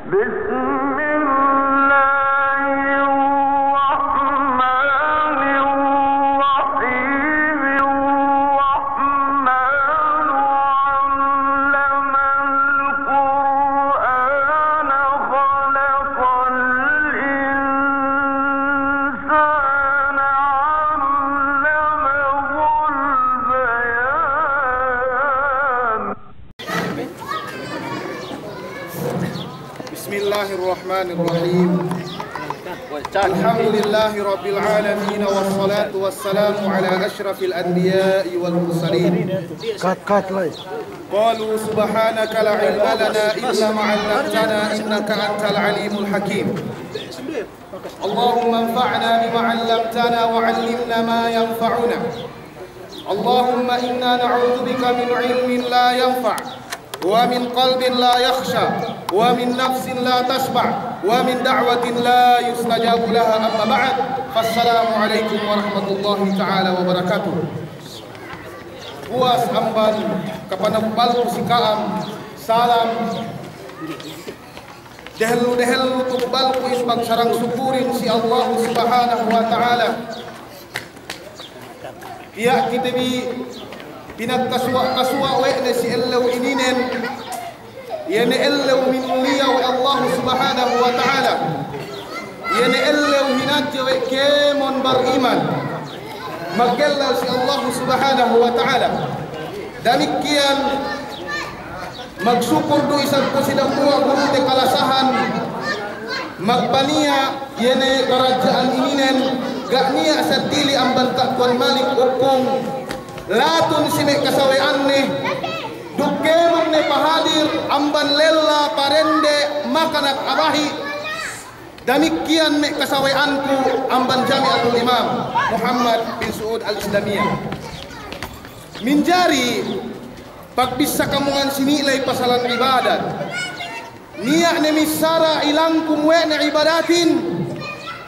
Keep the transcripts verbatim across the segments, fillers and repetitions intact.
بسم الله الرحمن الرحيم. الرحمن علم القرآن خلق الإنسان علمه البيان. بسم الله الرحمن الرحيم. الحمد لله رب العالمين، والصلاة والسلام على أشرف الأنبياء والمرسلين. Cut, cut, like. قالوا سبحانك لا علم لنا إلا ما علمتنا إنك أنت العليم الحكيم. اللهم انفعنا بما علمتنا وعلمنا ما ينفعنا. اللهم إنا نعوذ بك من علم لا ينفع ومن قلب لا يخشع ومن نفس لا تشبع ومن دعوة لا يستجاب لها. أما بعد، فالسلام عليكم ورحمة الله تعالى وبركاته. Puwas amban kapanukbalku si ka'am, salam. Dehellu-dehellu tukbalku isab pagsarang sukurin si Allahu Subhanahu wa Ta'ala. Tiya' kite bi pinagkasuwa'-kasuwa' we' ne si ellew ininen, iye ne ellew minuliya we' Allahu Subhanahu wa Ta'ala. Iye ne ellew hinadje we' kēmon bariman magellal si Allahu Subhanahu wa Ta'ala. Damikkiyan magsukur du isab ku si dambuwa' gurute kalasahan, magpaniya' iye ne karadja'an ininen, ga' niya' seddili amban Ka' Tuwan Malik Uppung, latun si me' kasawe'anne, duk kēmon ne pahadir amban lella, parende, makanak, abahi'. Damikkiyan me' kasawe'anku amban Jami'atul Imam Muhammad bin Saud Al-Islamiyah. Minjari pagbissā kamu ngan sini' ley pasalan ibadat. Niya' ne missāra ilangkum we' ne ibadatin.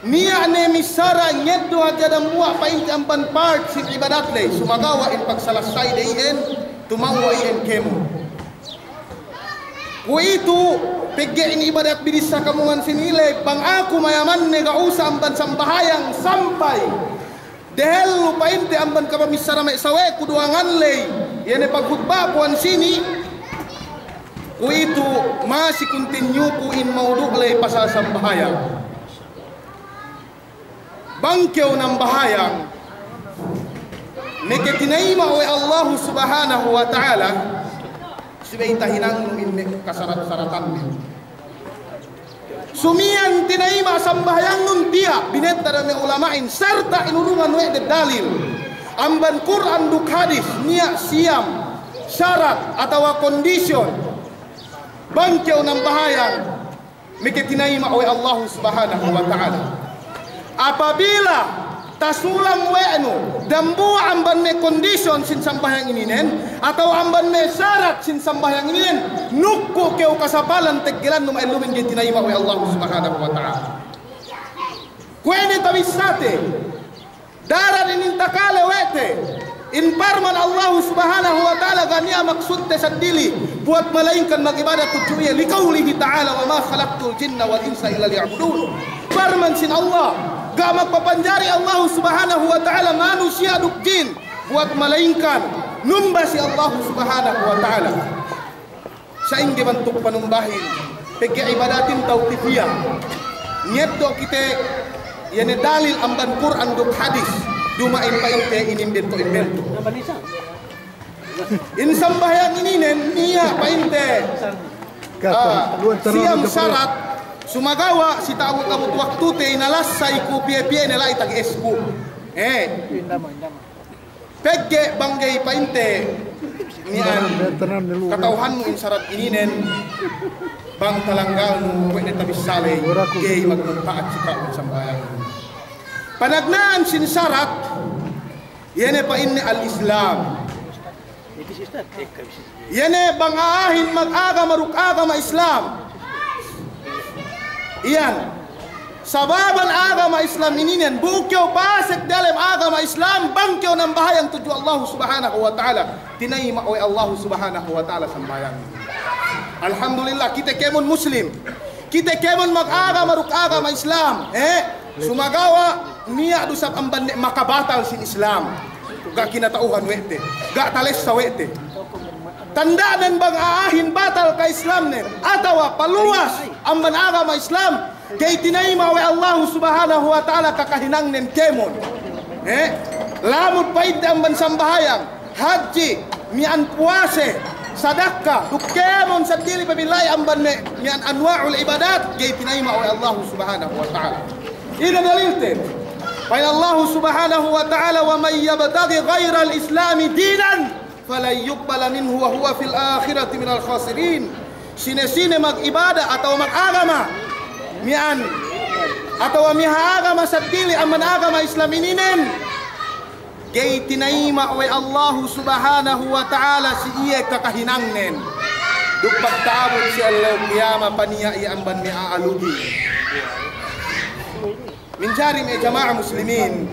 Niya' ne missāra ngeddo' hadja dambuwa' pa'inte amban part sin ibadat ley. Sumagawa' in pagsalassayde iyan, tumawwa' iyan kēmon. Kuwe'itu, pegge' in ibadat binissā kamu ngan sini' ley, bang aku mayamanne ga' usa amban sambahayang sampay dehellu pa'inte amban kapamissāra me' sawe'ku duwangan ley, iye ne paghutba'ku ensini', kuwe'itu masi kuntinyuku in maudu' ley pasal sambahayang. Bang kew nambahayang, meke tinayima' we' Allahu Subhanahu wa Ta'ala, subey tahinangnu in me' kasarat-saratanne. Sumiyan tinayima' sambahayangnun, tiya' binetta de me' ulama'in, sarta' inurungan we' de dalil amban Kur'an duk hadis, niya' siyam sarat atawa kondisyon bang kew nambahayang meke tinayima' we' Allahu Subhanahu wa Ta'ala. Apabila tasulang we' nu dambuwa' amban me' kondisyon sin sambahayang ininen, atawa amban me' sarat sin sambahayang ininen, nukku' kew kasapalan teggelannu ma'ellumin ga'i tinayima' we' Allahu Subhanahu wa Ta'ala. Kuwe' ne tabissāte, daran inin takale we' te, in parman Allahu Subhanahu wa Ta'ala ga' niya' maksudte seddili buwat malaingkan mag'ibadat tudju iye, liqawlihi ta'ala, "Wa ma khalaqtul jinna wal insa illa liya'budun." Parman sin Allah, ga' magpapanjari Allahu Subhanahu wa Ta'ala manusiya' duk jin buwat malaingkan numba si Allahu Subhanahu wa Ta'ala. Sa'ingge bantuk panumbahin, pegge' ibadatin tawqifiyah. Ngeddo' kite, iye ne dalil amban Kur'an duk hadis, duma'in pa'inte in imbento-imbento. In sambahayang ininen niya' pa'inte, ah, siyam sarat, sumagawa' si ta'abut-abut waktute inalassayku piye-piye ne la'i tage'esku. Eh. Pegge' bang ga'i pa'inte miya'an kata'uhannu in sarat ininen, bang talanggalnu we' ne tabissā ley, ga'i magmumpa'at si ka'u sambahayang. Panagna'an sin sarat, iye ne pa'inne al-Islam. Iye ne bang a'ahin magagama duk agama Islam. Iyan. Sababan agama Islam ininen, bu kew pasek dalem agama Islam, bang kew nambahayang tudju Allahu Subhanahu wa Ta'ala, tinayima' we' Allahu Subhanahu wa Ta'ala sambahayang. Alhamdulillah, kite kēmon Muslim. Kite kēmon magagama duk agama Islam, eh? Sumagawa' niya' du isab amban me' makabatal sin Islam. Ga' kinata'uhan we' te, ga' talessa we' te. Tanda'nen bang a'ahin batal ka'islamnen, atawa paluwas amban agama Islam, ga'i tinayima' we' Allahu Subhanahu wa Ta'ala kakahinangnen kēmon. Eh? Lamud pa'inte amban sambahayang, hadji, miya'an puwase, sadakka, duk kēmon seddili pabilla'i amban me', miya'an anwa'ul ibadat, ga'i tinayima' we' Allahu Subhanahu wa Ta'ala. Ine dalilten? Pa'in Allahu Subhanahu wa Ta'ala, "Wa man yabtaghi ghairal Islami dinan, falan yuqbala minhu wa huwa fil akhirati minal khasirin." Sine-sine magibada atawa magagama, miya'an, atawa miha'agama seddili amban agama Islam ininen, ga'i tinayima' we' Allahu Subhanahu wa Ta'ala si iye kakahinangnen. Duk pagta'abut si ellew kiyama paniya' iye amban me' a'a lugi. Minjari me' jama'a muslimin.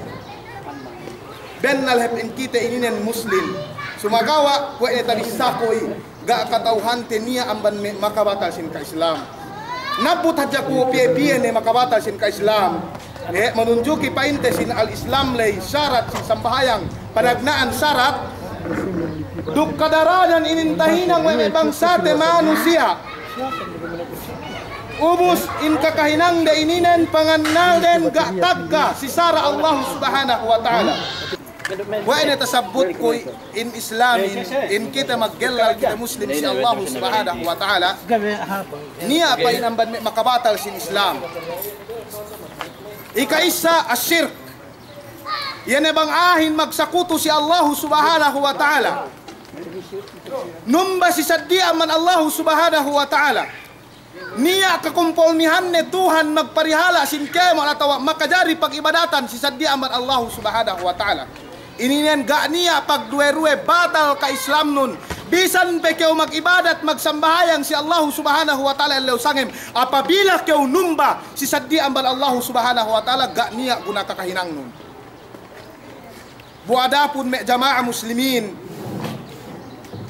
Bennal hep in kite ininen Muslim. Sumagawa' kuwe' ne tabissāku i. Ga' kata'uhante niya' amban me' makabatal sin ka'islam. Nabbut hadja ku piye-piye ne makabatal sin ka'islam. Eh, manunjuki pa'inte sin al-Islam ley sarat sin sambahayang, panagna'an sarat. Duk kadaranan inin tahinang we' me' bangsate manusiya'. Ubus in kakahinangde ininen pangannalden ga' tagga si sara' Allahu Subhanahu wa Ta'ala. Kuwe' ne tasabbutku in Islamin, in kite maggellal kite Muslim si Allahu Subhanahu wa Ta'ala, niya' pa'in amban me' makabatal sin Islam. Ika'issa, ash-shirk. Iye ne bang a'ahin magsakutu si Allahu Subhanahu wa Ta'ala. Numba si saddi amban Allahu Subhanahu wa Ta'ala. Niya' kakumpolmihanne Tuhan magparihala' sin kēmon atawa makajari pagibadatan si saddi amban Allahu Subhanahu wa Ta'ala. Ininen ga' niya' pagduwe-duwe batal ka'islamnun. Bisan pe kew magibadat, magsambahayang si Allahu Subhanahu wa Ta'ala ellew sangem. Apabila kew numba si saddi amban Allahu Subhanahu wa Ta'ala, ga' niya' guna kakahinangnun. Bu adapun me' jama'a muslimin,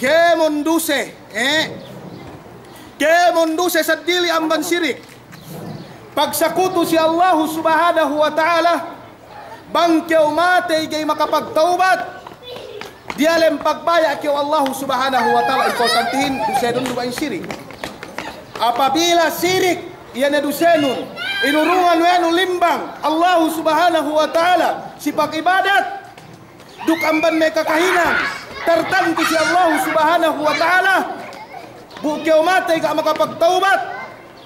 kēmon duse, eh? Kēmon duse seddili amban sirik. Pagsakutu si Allahu Subhanahu wa Ta'ala, bang kew matey ga'i makapagtawbat, diyalem pagbaya' kew Allahu Subhanahu wa Ta'ala, importantihin dusenun du ba in sirik. Apabila sirik, iye ne dusenun, inurungan we' nu limbang Allahu Subhanahu wa Ta'ala si pagibadat, duk amban me' kakahinang tartantu si Allahu Subhanahu wa Ta'ala, bu kew matey ga' makapagtawbat,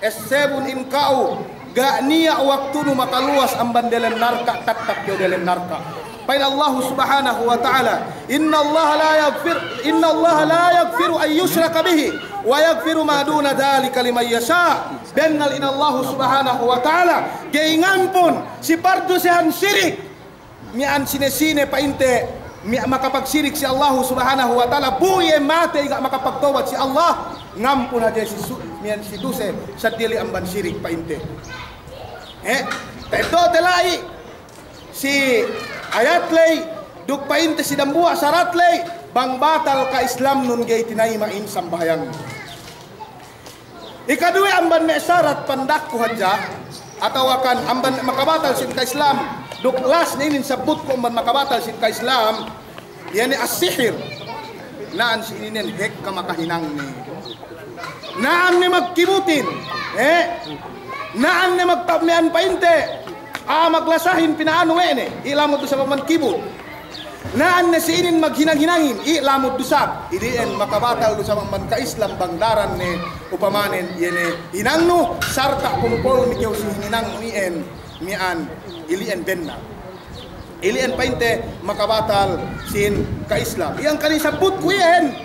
essebun in ka'u, ga' niya' waktunu makaluwas amban delem narka', tattap kew delem narka'. Pa'in Allahu Subhanahu wa Ta'ala, "Innallaha la yaghfir, innallaha la yaghfiru an yushraka bihi, wa yaghfiru ma duna dhalika liman yasha'." Bennal in Allahu Subhanahu wa Ta'ala ga'i ngampun si pardusehan sirik. Miya'an sine-sine pa'inte, miya' makapagsirik si Allahu Subhanahu wa Ta'ala, bu iye matey ga' makapagtawbat si Allah, ngampun hadja si su-, miya'an si duse seddili amban sirik pa'inte. Eh, ta'eddo'te la'i si ayat ley, duk pa'inte si dambuwa' sarat ley, bang batal ka'islamnun ga'i tinayima' in sambahayang. Ikaduwe amban me' sarat pandakku hadja, atawa kan amban me' makabatal sin ka'islam, duk last ne inin sabbutku amban makabatal sin ka'islam, iye ne as-sihir. Na'an si ininen hekka makahinangne. Na'an ne magkibutin, eh? Na'an ne magta-, miya'an pa'inte, a'a maglasahin pina'anu we' ne, i' lamud du sabab man kibut. Na'an ne si inin maghinang-hinangin, i' lamud du sab. Ili'en makabatal du sab amban ka'islam bang daran ne upamanen iye ne hinangnu, sarta' kumpolmi kew si hinangnu iyan, miya'an ili'en bennal. Ili'en pa'inte makabatal sin ka'islam. Iyan kali sabbutku iyan,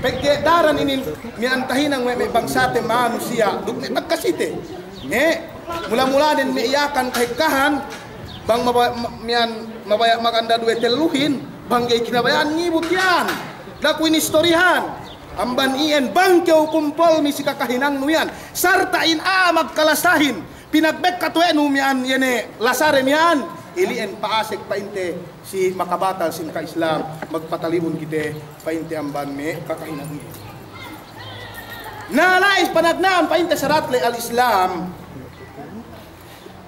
pegge' daran inin miya'an tahinang we' me' bangsate manusiya', duk me' tagkasite. Eh, mula-mulanen me' Yakan kahekkahan, bang maba-, ma-, miya'an mabaya' maganda duwe telluhin, bang ga'i kinabaya'an ngibut iyan. Da'a ku inistorihan. Amban iyan bang kew kumpolmi si kakahinangnu iyan. Sarta' in a'a magkalasahin, pinagbekkat we' nu miya'an iye ne lasade miya'an. Ili'en pa'asek pa'inte si makabatal sin ka'islam, magpatalibun kite pa'inte amban me' kakahinang iyan. Na la'i panagna'an pa'inte sarat ley al-Islam.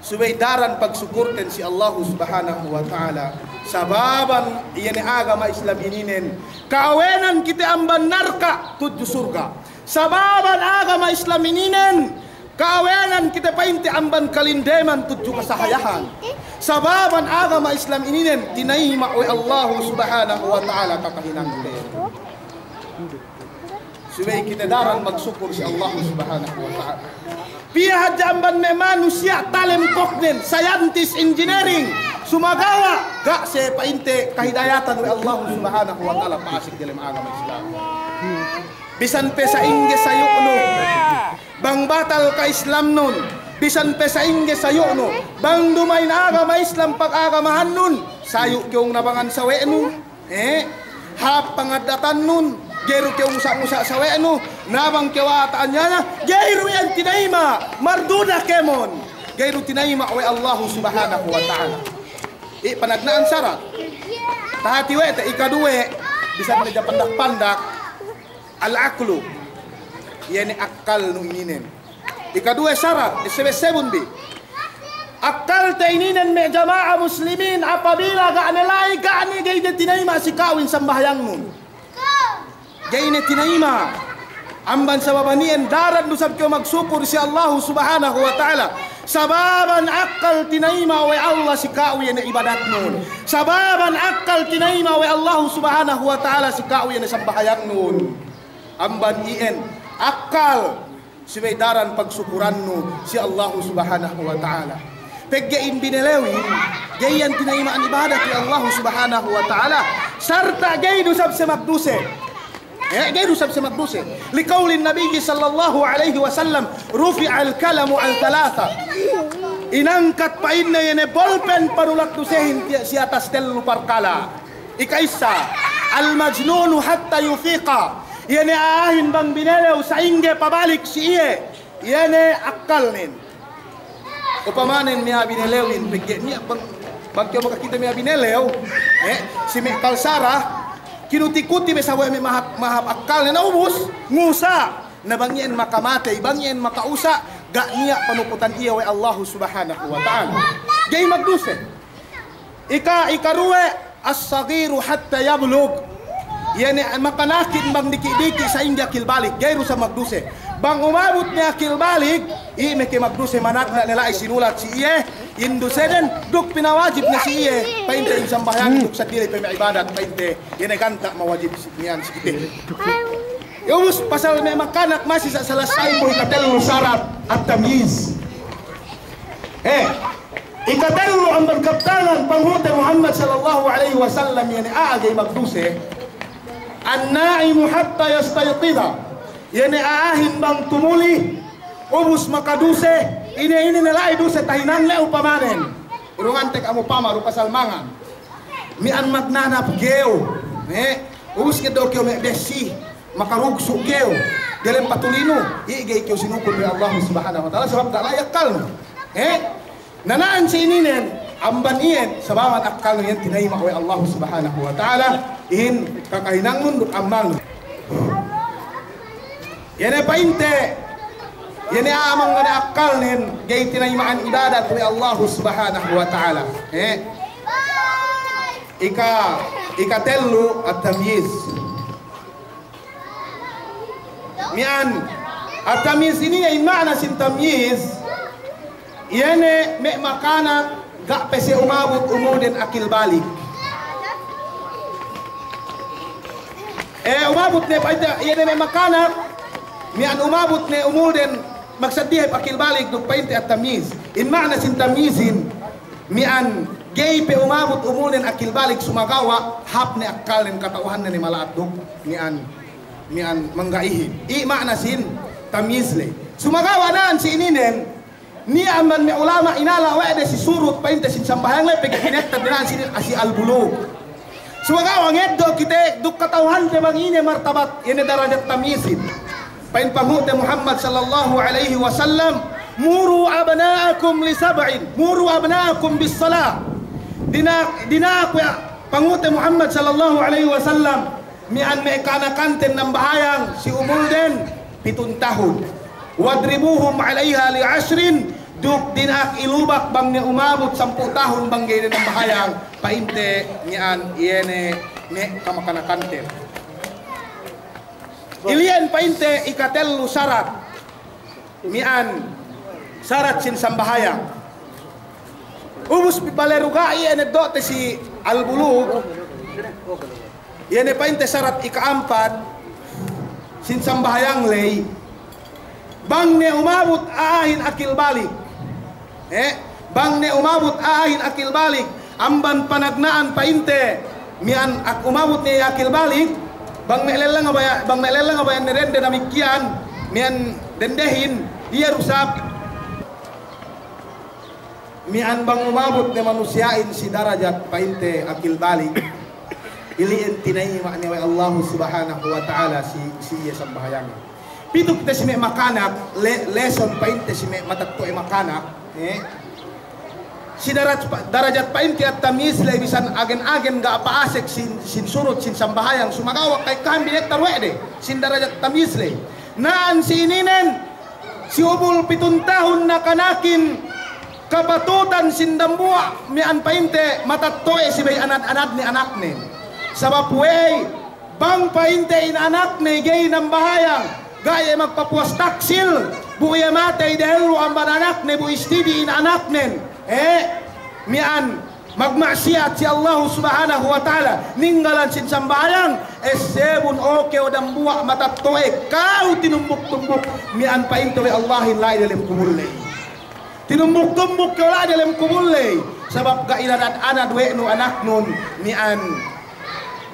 Subey daran pagsukurten si Allahu Subhanahu wa Ta'ala. Sababan iye ne agama Islam ininen, ka'awenan kite amban narka' tudju surga'. Sababan agama Islam ininen, ka'awenan kite pa'inte amban kalindeman tudju kasahayahan. Sababan agama Islam ininen, tinayima' we' Allahu Subhanahu wa Ta'ala kakahinangten. Subey kite daran magsukur si Allahu Subhanahu wa Ta'ala. Piye hadja amban me' manusiya' talem koknen, scientist, engineering, sumagawa' ga' siye pa'inte kahidayatan we' Allahu Subhanahu wa Ta'ala pasek delem agama Islam. Bisan pe sa'ingge sayu'nu, bang batal ka'islamnun, bisan pe sa'ingge sayu'nu, bang duma'in agama Islam pag'agamahannun, sayu' kew nabangan sawe'nu. Eh, hāp pangaddatannun, ga'i du kew ngusa'-ngusa' sawe'nu, na bang kew a'a ta'anyana, ga'i du iyan tinayima', marduda kēmon, ga'i du tinayima' we' Allahu Subhanahu wa Ta'ala. I' panagna'an sarat. Tahati we' te, ikaduwe, bisan hadja pandak-pandak. Al-aqlu, iye ne akkalnu ininen. Ikaduwe sarat, esseb-essebun bi. Akkalte ininen me' jama'a muslimin, apabila ga' ne la'i, ga' ne, ga'i ne tinayima' si ka'u in sambahayangnun. Ga'i ne tinayima'. Amban sababan iyan daran du isab kew magsukur si Allahu Subhanahu wa Ta'ala. Sababan akkal tinayima' we' Allah si ka'u iye ne ibadatnun. Sababan akkal tinayima' we' Allahu Subhanahu wa Ta'ala si ka'u iye ne sambahayangnun. Amban iyan, akkal, subey daran pagsukurannu si Allahu Subhanahu wa Ta'ala. Pegge' in binelewin, ga'i iyan tinayima'an ibadat we' Allahu Subhanahu wa Ta'ala, sarta' ga'i du isab siye magduse. Eh, ga'i du isab siye magduse. Liqawlin Nabiyyi sallallahu alaihi wasallam, "Rufi'al qalamu an thalatha." Inangkat pa'inne iye ne bolpen panulat dusehin si atas tellu parkala'. Ika'issa, al-majnunu hatta yufiqa. Iye ne a'ahin bang binelew sa'ingge pabalik si iye, iye ne akkalnen. Upamanen me' a'a binelewin, pegge' niya' bang, bang kew makakite me' a'a binelew, eh, si me' kalsara, kinuti-kuti be sawe' me' mahāp, mahāp akkalnen, na ubus, ngusa'. Na bang iyan makamatey, bang iyan maka'usa', ga' niya' panukutan iye we' Allahu Subhanahu wa Ta'ala. Ga'i magduse. Ika-, ikaruwe, as-saghiru hatta yablugh. Iye ne makanakin bang diki'-diki' sa'ingge akil balig, ga'i du isab magduse. Bang umabut ne akil balig, i' meke magduse managna' ne la'i sinulat si iye in duseden, duk pinawajib ne si iye pa'inte in sambahayang duk seddili pe me' ibadat pa'inte, iye ne ganta' mawajib si, niyan si kite. Ubus pasal me' makanak masi sa' salasay bu ikatellu sarat at-tamyiz. Eh, ikatellu amban kabtangan panghu'te Muhammad sallallahu alaihi wasallam iye ne a'a ga'i magduse. An-na'imu hatta yastayqidha. Iye ne a'ahin bang tumuli, ubus makaduse, ine-ine ne la'i duse tahinangne upamanen. Urungante ka'am upama du pasal mangan. Miya'an magnanap kew, eh, ubus ngeddo' kew me' bessi, makarugsu' kew delem patulinu, i' ga'i kew sinukul we' Allahu Subhanahu wa Ta'ala, sabab ga' la'i akkalnu. Eh, nana'an si ininen, amban iyan, sababan akkalnu iyan tinayima' we' Allahu Subhanahu wa Ta'ala, in kakahinangnun duk ammalnun. Iye ne pa'inte, iye ne a'a mangga' ne akkalnen, ga'i tinayima'an ibadat we' Allahu Subhanahu wa Ta'ala. Eh? Ika, ikatellu at-tamyiz. Miya'an, at-tamyiz inin, in ma'ana sin tamyiz, iye ne me' makanak ga' pe siye umabut umulden akil balig. Eh, umabut ne pa'inte, iye ne me' makanak, miya'an umabut ne umulden magseddili hep akil balig duk pa'inte at-tamyiz. In ma'ana sin tamyizin, miya'an ga'i pe umabut umulden akil balig sumagawa' hāp ne akkalnen kata'uhanne ne mala'at duk miya'an, miya'an mangga'ihin. I' ma'ana sin tamyiz le. Sumagawa' na'an si ininen, niya' amban me' ulama' inala' we' de si surut pa'inte sin sambahayang le pegge' kinettad ne na'an si inin si al-bulug. Sumagawa' ngeddo' kite duk kata'uhante bang ine martabat, ine darajat tamyizin. Pa'in panghu'te Muhammad sallallahu alaihi wasallam, "Muru abna'akum li sab'in, muru abna'akum bis salah." Dina-, dina'ak we' panghu'te Muhammad sallallahu alaihi wasallam, miya'an me' kanakanten nambahayang si umulden, pitun tahun. Wadribuhum alaiha li ashrin, duk dina'ak ilubak bang ne umabut sampū' tahun bang ga'i ne nambahayang, pa'inte miya'an iye ne me' kamakanakanten. Ili'en pa'inte ikatellu sarat. Miya'an sarat sin sambahayang. Ubus bi bale du ga'i iye ne do'te si Al-Bulugh. Iye ne pa'inte sarat ika'ampat sin sambahayang ley. Bang ne umabut a'ahin akil balig. Eh, bang ne umabut a'ahin akil balig. Amban panagna'an pa'inte, miya'an ak-, umabut ne akil balig, bang me' lella ngabayan, bang me' lella ngabayan ne dende damikkiyan, miya'an dendehin, iye du sab. Miya'an bang umabut ne manusiya'in si darajat pa'inte akil balig, ili'en tinayima' ne we' Allahu Subhanahu wa Ta'ala si, si iye sambahayangin. Pitu kite si me' makanak, le-, lesson pa'inte si me' matetto'e makanak, eh. Si daraj-, darajat pa'inte at-tamyiz ley bisan agen-agen ga' pa'asek sin, sin surut, sin sambahayang, sumagawa' ka'ekkahan binettar we' de, sin darajat tamyiz ley. Na'an si ininen, si ubul pitun tahun nakanakin, kapatutan sin dambuwa' miya'an pa'inte matetto'e subey anad-anadne anaknen. Sabab we'ey, bang pa'inte in anakne ga'i nambahayang, ga'i magpapuwas taksil, bu iye matey dehellu amban anakne, bu istidi in anaknen, eh, miya'an magma'siyat si Allahu Subhanahu wa Ta'ala, ninggalan sin sambahayang, essebun o kew dambuwa' matetto'e, ka'u tinumbuk-tumbuk miya'an pa'inte we' Allahin la'i delem kubul ley. Tinumbuk-tumbuk kew la'i delem kubul ley, sabab ga'i inanad-anad we' nu anaknun miya'an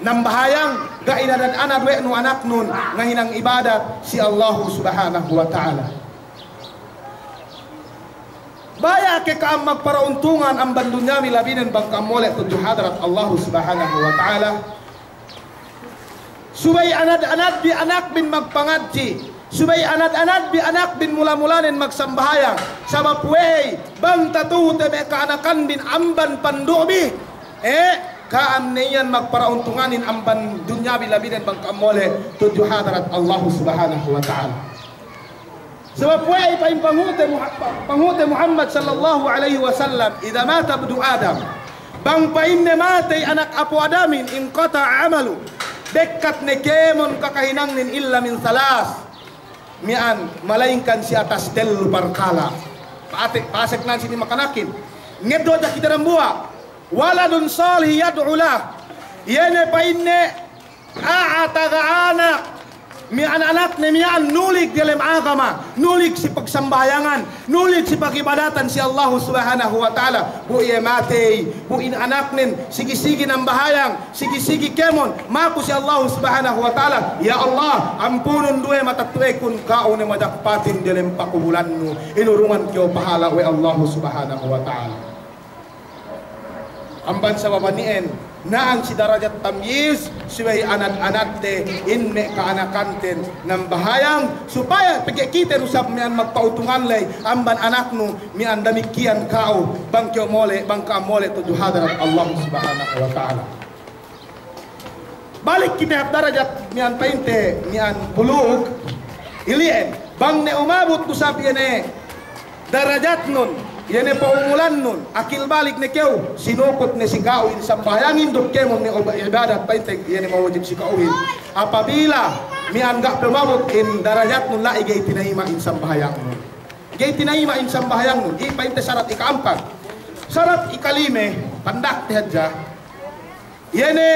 nambahayang, ga'i inanad-anad we' nu anaknun ngahinang ibadat si Allahu Subhanahu wa Ta'ala. Baya' ke ka'am magparauntungan amban dunya bi labinen bang ka'am mole' tudju hadarat Allahu Subhanahu wa Ta'ala. Subey anad-anad bi anakbin magpangadji', subey anad-anad bi anakbin mula-mulanen magsambahayang. Sabab we'ey, bang tatuhut me' ka'anakanbin amban pandu' bi, eh, ka'am ne iyan magparauntunganin amban dunya bi labinen bang ka'am mole' tudju hadarat Allahu Subhanahu wa Ta'ala. Sabab we'ey pa'in panghu'te Muha-, panghu'te Muhammad sallallahu alaihi wasallam, "Idza mata ibnu Adam," bang pa'inne matey anak apu' Adamin, "inqata'a amaluhu," bekkat ne kēmon kakahinangnen, "illa min tsalas," miya'an, malayingkan si atas tellu parkala'. Pa'ate-, pa'asek nan sini makanakin. Ngeddo' hadja kite dambuwa'. "Waladun salihin yad'u lah." Iye ne pa'inne a'a taga anak, miya'an anakne miya'an nulig delem agama, nulig si pagsambahayangan, nulig si pagibadatan si Allahu Subhanahu wa Ta'ala. Bu iye matey, bu in anaknen sigi-sigi nambahayang, sigi-sigi kēmon, maku si Allahu Subhanahu wa Ta'ala, "Ya Allah, ampunun duwe matetto'ekun," ka'u ne madakpatin delem pakubulannu, inurungan kew pahala' we' Allahu Subhanahu wa Ta'ala. Amban sabab ani'en, na'an si darajat tamyiz, subey anad-anadte, in me' ka'anakanten nambahayang, supaya pegge' kite du sab miya'an magpa'utungan ley amban anaknu, miya'an damikkiyan ka'u, bang kew mole', bang ka'am mole' tudju hadarat Allah Subhanahu wa Ta'ala. Balik kite hap darajat miya'an pa'inte, miya'an bulug, ili'en, bang ne umabut du sab iye ne darajatnun, iye ne pa'umulannun, akil balig ne kew, sinukut ne si ka'u in sambahayangin duk kēmon ne uba-, ibadat pa'inte iye ne mawajib si ka'uhin. Apabila miya'an ga' pe umabut in darajatnun la'i ga'i tinayima' in sambahayangnun. Ga'i tinayima' in sambahayangnun, i' pa'inte sarat ika'ampat. Sarat ikalime, pandakte hadja. Iye ne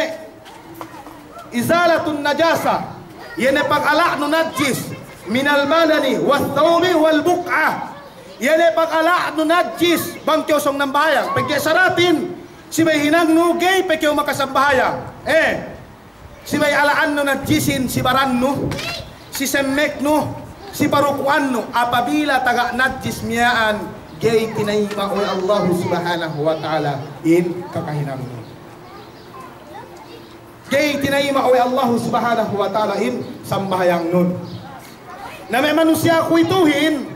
izalatun najasa, iye ne pagala'nu najis, minal badani wath thawbi wal buq'ah. Iye ne pagala'nu najis bang kew sōng nambahayang, pegge' saratin, subey hinangnu ga'i pe kew makasambahayang. Eh, subey ala'annu najisin si barannu, si semmeknu, si paruku'annu, apabila taga najis miya'an, ga'i tinayima' we' Allahu Subhanahu wa Ta'ala in kakahinangnu. Ga'i tinayima' we' Allahu Subhanahu wa Ta'ala in sambahayangnun. Na me' manusiya' kuwe'ituhin,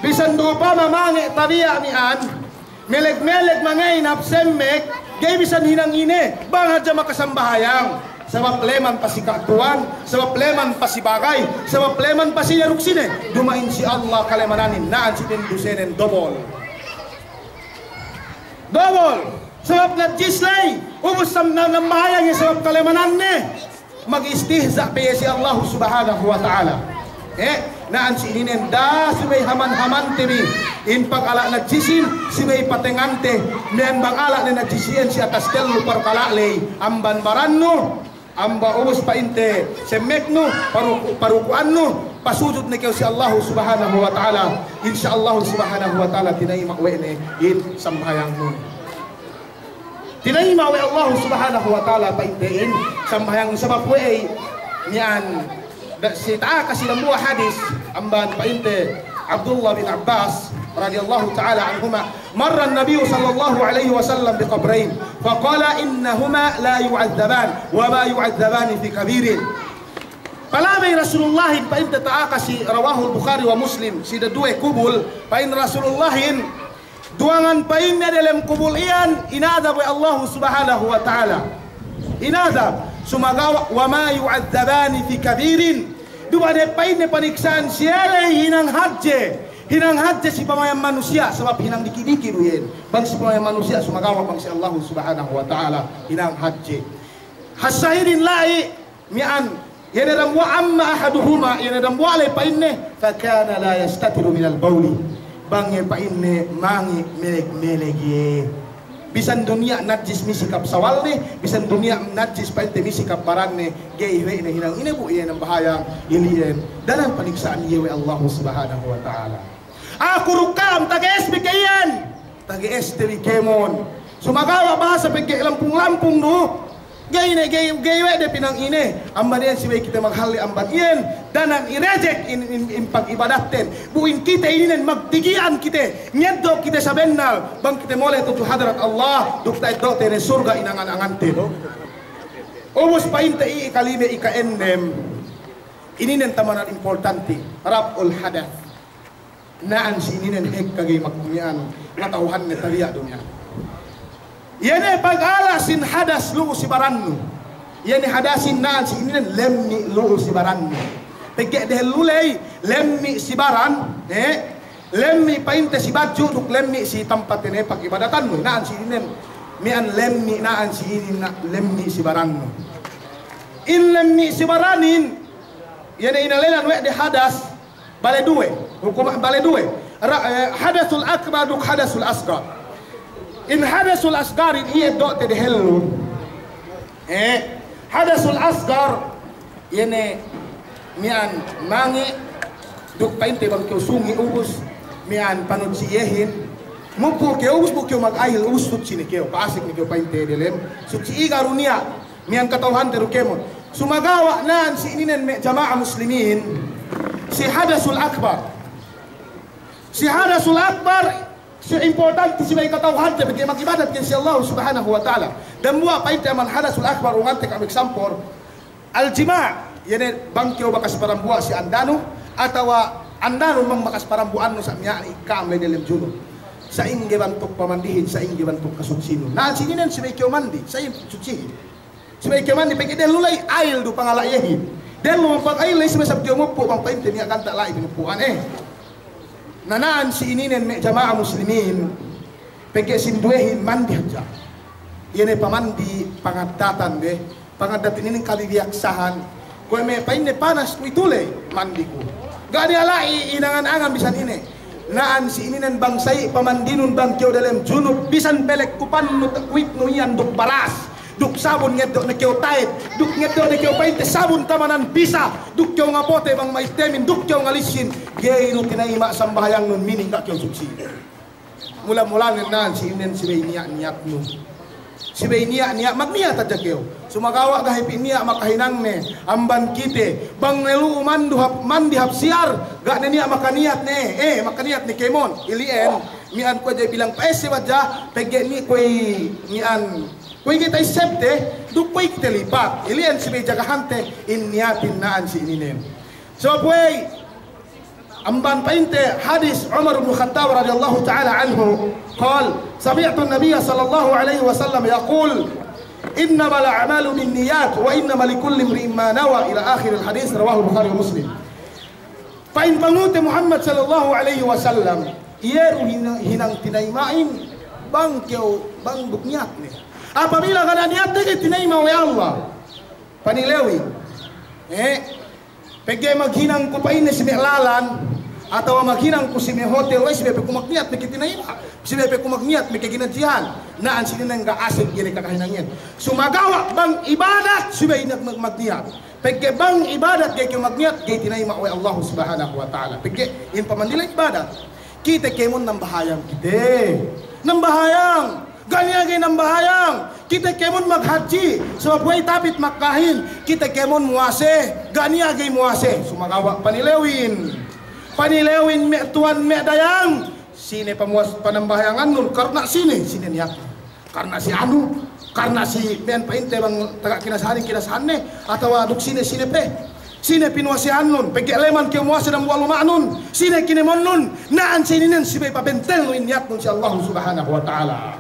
bisan du upama mange' tabiya' miya'an, meleg-meleg mange'in hap semmek, ga'i bisan hinang ine, bang hadja makasambahayang. Sabab leman pa si ka'tuwan, sabab leman pa si bagay, sabab leman pa si duk sine. Duma'in si Allah kalemananin, na'an si inin dusenen dobol. Dobol. Sabab najis ley, ubus sam-, na-, nambahayang iye sabab kalemananne. Magistihza' pe iye si Allahu Subhanahu wa Ta'ala. Eh, na'an si ininen da'a subey haman-hamante bi in pagala' najisin, subey patengante, miya'an bang ala' ne najis iyan si atas tellu parkala' ley, amban barannu, amban ubus pa'inte semmeknu, paruku-, paruku'annu, pasujud ne kew si Allahu Subhanahu wa Ta'ala. Insya Allahu Subhanahu wa Ta'ala tinayima' we' ne in sambahayangnu. Tinayima' we' Allahu Subhanahu wa Ta'ala pa'inte in sambahayang, sabab we'ey miya'an da-, si ta'aka si dambuwa' hadis amban pa'inte Abdullah bin Abbas radiyallahu ta'ala anhuma, marra an-Nabiyyu sallallahu alaihi wasallam bi qabrayn, faqala innahuma la yu'adhdhaban, wa ma yu'adhdhabani fi kabirin. Palabey Rasulullahin pa'inte ta'aka si rawahul Bukhari wa Muslim, si daduwe kubul, pa'in Rasulullahin, duwangan pa'inne delem kubul iyan, inadab we' Allahu Subhanahu wa Ta'ala. Inadab, sumagawa', wa ma yu'adhdhabani fi kabirin. Duma'in pa'inne paniksa'an siye ley hinang hadje. Hinang hadje si pamayam manusiya', sabab hinang diki'-diki' du iyan. Bang si pamayam manusiya', sumagawa' bang si Allahu Subhanahu wa Ta'ala, hinang hadje. Hasahidin la'i, miya'an, iye ne dambuwa', amma ahaduhuma, iye ne dambuwa' ley pa'inne, fakana la yastatiru minal bawli. Bang iye pa'inne mangi' meleg-meleg iye. Bisan du niya' najis misikap sawalne, bisan du niya' najis pa'inte misikap baranne, ga'i we' ne hinang ine bu iye nambahayang, ili'en. Danan paniksa'an iye we' Allahu Subhanahu wa Ta'ala. Aku duk ka'am, tage'es bi ke iyan. Tage'este bi kēmon. Sumagawa' bahasa pegge' lampung-lampung du. Ga'i ne, ga'i, ga'i we' de pinang ine. Amban iyan subey kite maghalli' amban iyan. Danan i-reject in, in, in pag'ibadatten. Bu in kite ininen magtigi'an kite. Ngeddo' kite sabennal. Bang kite mole' tudju hadarat Allah. Duk ta'eddo'te ne surga' inangan-angante. Ubus pa'inte i, ikalime, ika'ennem. Ininen tamanan importanti. Raf'ul hadath. Na'an si ininen hekka ga'i mak-, miya'an, kata'uhanne tabiya' du miya'an. Iye ne pagala' sin hadas lu'u si barannu. Iye ne hadasin na'an si ininen lemmi' lu'u si barannu. Pegge' dehellu ley, lemmi' si baran, eh, lemmi' pa'inte si badju' duk lemmi' si tampatte ne pag'ibadatannu. Na'an si ininen, miya'an lemmi' na'an si inin na-, lemmi' si barannu. In lemmi' si baranin, iye ne inalenan we' de hadas, bale duwe, hukum bale duwe. Ra-, eh, hadasul akbar duk hadasul asgar. In hadasul asgarin iye eddo'te dehellu. Eh, hadasul asgar, iye ne miya'an mangi' duk pa'inte bang kew sungi' ubus, miya'an panudji iyehin. Muppu' kew ubus bu kew mag'ayil ubus sutsi ne kew, pa'asek ne kew pa'inte delem sutsi iga du niya'. Miya'an kata'uhante du kēmon. Sumagawa' na'an si ininen me' jama'a muslimin, si hadasul akbar. Si hadasul akbar, si importante subey kata'uhante pegge' mag'ibadat kew si Allah Subhanahu wa Ta'ala. Dambuwa' pa'inte amban hadasul akbar, ungante ka'am example, al-jima', iye ne bang kew bakas parambuwa' si andanu, atawa andanu bang bakas parambuwa'annu sa' miya'an ka'am ley delem junub. Sa'ingge bantuk pamandihin, sa'ingge bantuk kasutsinu. Na'an si ininen subey kew mandi, sa'ingge sutsihin. Subey kew mandi pegge' dehellu la'i ayil du pangala' iyehin. Dehellu bang pangayil la'i subey sab kew muppu' bang pa'inte niya' ganta' la'i pinuppu'an, eh. Na na'an si ininen me' jama'a muslimin, pegge' sinduwehin mandi hadja. Iye ne pamandi pangaddatan be, pangaddat ininen kabibiyaksahan. Kuwe' me' pa'inne panas kuwe'itu ley mandiku. Ga' niya' la'i inangan-angan bisan ine. Na'an si ininen bang sa'i pamandinun bang kew delem junub bisan pelek kupannu, kuwitnu iyan duk baras, duk sabun ngeddo' ne kew ta'ed, duk ngeddo' ne kew pa'inte sabun tamanan bisa, duk kew ngapote bang ma'ittemin, duk kew ngalissin, ga'i du tinayima' sambahayangnun mining ga' kew sutsi. Mula-mulanen na'an si ininen subey niya'-niyatnu. Subey niya'-niya', magniyat hadja kew. Sumagawa' ga'i pī niya' makahinangne amban kite. Bang ne lu'u mandu hap, mandi hap siyar, ga' ne niya' makaniyat ne. Eh, makaniyat ne kēmon. Ili'en, miya'an kuwe' hadja bilang pa'esse hadja, pegge' ni kuwe' miya'an, kuwe' kite isebte, duk kuwe' kite lipat. Ili'en subey jagahante, in niyatin na'an si ininen. So, kuwe' Amban pa'inte hadis Umar bin Khattab radiyallahu ta'ala anhu, qal, sami'tu an-Nabiyya sallallahu alaihi wasallam yaqul, "Innamal a'malu binniyat wa innama likulli imri'in ma nawa," ila akhiril hadis, rawahul Bukhari wa Muslim. Pa'in pangute Muhammad sallallahu alaihi wasallam, iye du hina-, hinang tinayima'in bang kew, bang duk niyatne. Apabila ga' niya' niyatne, ga'i tinayima' we' Allah. Panilewin. Eh, pegge' maghinang ku pa'inne si me' lalan, atawa maghinang ku si me' hotel, we' subey pe ku magniyat meke tinayima', subey pe ku magniyat meke ginadjihan. Na'an sine ne ga' asek gene kakahinang iyan. Sumagawa' bang ibadat, subey ne mag-, magniyat. Pegge' bang ibadat ga'i kew magniyat, ga'i tinayima' we' Allahu Subhanahu wa Ta'ala. Pegge' in pamandilan ibadat. Kite kēmon nambahayang kite. Nambahayang. Ga' niya' ga'i nambahayang. Kite kēmon maghadji'. Sabab we'ey tapit Makkahin. Kite kēmon muwase. Ga' niya' ga'i muwase. Sumagawa' panilewin. Panilewin me' tuwan me' dayang. Sine pamuwas-, panambahayangannun. Karna' sine, sine niyatne. Karna' si anu, karna' si miya'an pa'inte bang taga kinasahanin kinasahanne, atawa duk sine-sine pe. Sine pinuwasehannun, pegge' leman kew muwase dambuwa' luma'nun, sine kinemonnun, na'an sininen subey pabentelnu in niyatnun si Allahu Subhanahu wa Ta'ala.